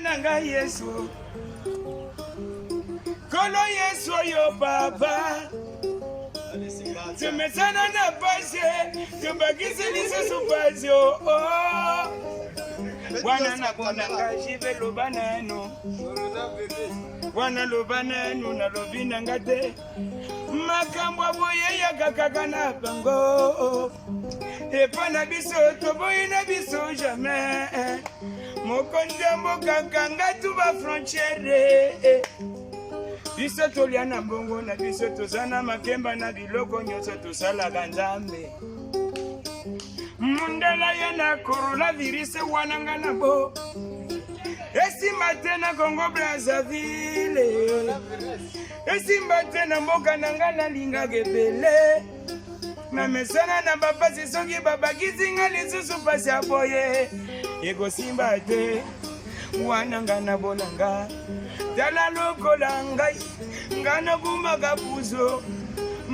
na ngai Yesu, Nkolo Yesu oyo papa tumesana na pasi tobakisi lisusu pasi oh, oh. Bwana nabona ngai jive loba nanu Bwana loba nanu nalobi na nga te makambo ya boye eyaka kaka na bango epa na biso toboyi na biso jamais mokonzi ya mboka kanga tu ba frontiere biso tolia na mbongo na biso toza na makemba na biloko nyonso tosalaka nzambe mundela ye na coronavirus wana nga na bo esimba te na congo brazzaville esimba te na mboka na nga nalingaka ebele namesana na bapasi soki babakisi nga lisusu mpasi ya boye ekosimba te wana nga nabona nga tala lokola ngai nga nagumbaka puzo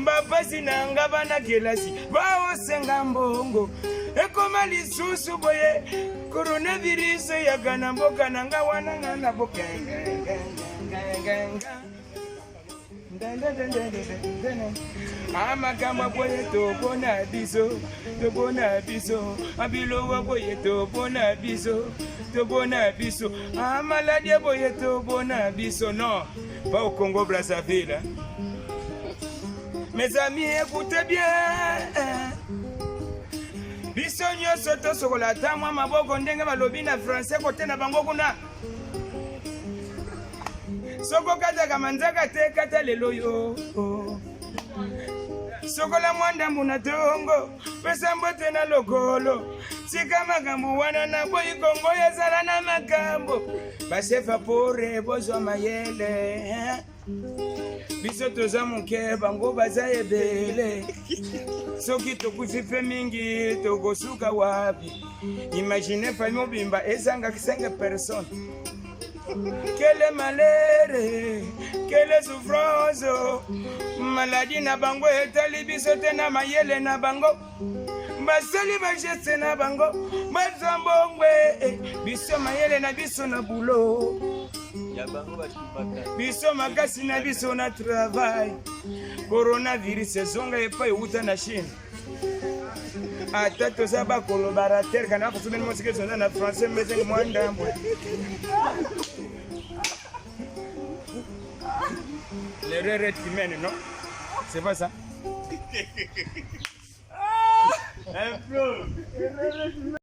bapasi na nga bana kelasi baosenga mbongo ekoma lisusu boye coronavirus eyaka na mboka na nga wana nga na bokengengengengenga amakambo boye topona biso topona biso abiloko boye topona biso topona biso amaladi boye topona biso non pas au Congo Brazzaville hein. Mes amis écoutez bien biso nyonso tosokola ata mwa maboko ndenge balobi na français kote na bango kuna Soko kataka manzaka te kata lelo yo sokola mwa ndambu na tongo pesa mbote na lokolo tika makambo wana na boyi kongo ezala na makambo basefa pore bozwa mayele biso toza moke bango baza ebele soki tokufi mpe mingi tokosuka wapi imagine fami mobimba ezangaki 5 personnes Quelle malheur, quelle souffrance. Maladie na bango etali biso te na mayele na bango. Basali ba geste na bango, bazwa mbongo eh. biso mayele na biso na boulot. Biso makasi na biso na travail. Coronavirus ezonga epai euta na Chine. ata toza bakolo barater kana kosomeli mosika ezonda na français mbezeli mwa ndambo l'erreur est humaine non c'est pas ça ah! Un flow.